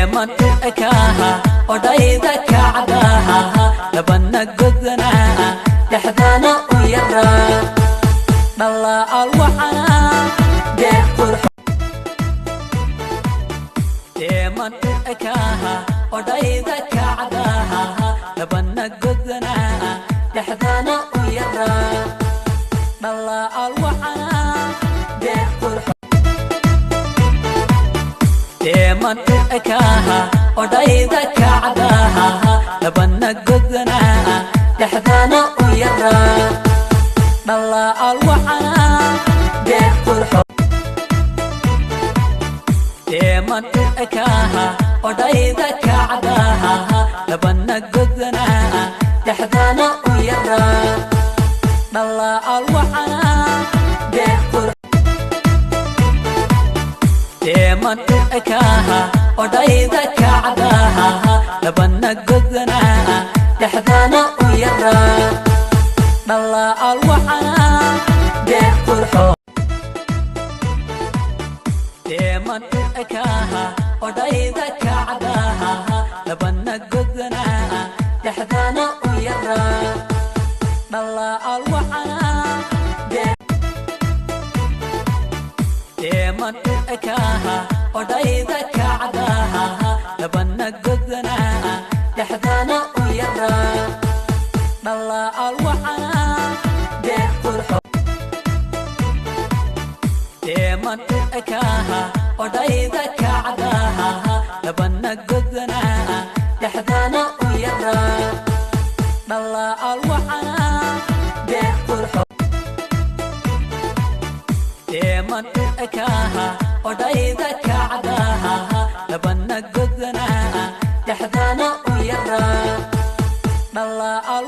Deeman u ekaaha odhayda kacdaha, labana godnaa dhexdana u yaraa, dhalaal wacanaa deeq qurxo. Deeman u ekaaha odhayda kacdaha, labana godnaa dhexdana u yaraa, dhalaal wacanaa deeq qurxo. Deeman u ekaaha odhayda kacdaha, labana godnaa dhexdana u yaraa, dhalaal wacanaa deeq qurxo. Deeman u ekaaha odhayda kacdaha, labana godnaa dhexdana u yaraa, dhalaal wacanaa deeq qurxo. Deeman u ekaaha odhayda kacdaha, labana godnaa dhexdana u yaraa, dhalaal wacanaa deeq qurxo. Deeman u ekaaha odhayda kacdaha, labana godnaa dhexdana u yaraa, dhalaal wacanaa deeq. Deeman u ekaaha odhayda kacdaha, labana godnaa dhexdana u yaraa, dhalaal wacanaa deeq qurxo. Deeman u ekaaha odhayda kacdaha, labana godnaa dhexdana u yaraa, dhalaal wacanaa deeq qurxo. Deeman u ekaaha odhayda kacdaha, labana godnaa dhexdana u yaraa, dhalaal